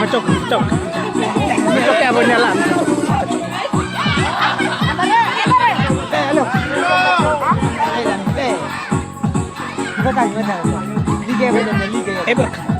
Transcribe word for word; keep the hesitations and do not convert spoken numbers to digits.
Cok, cok. Cok ya, Bunda Lan. Eh, halo. Eh, halo. Liga, Bunda, Liga. Eh, ber-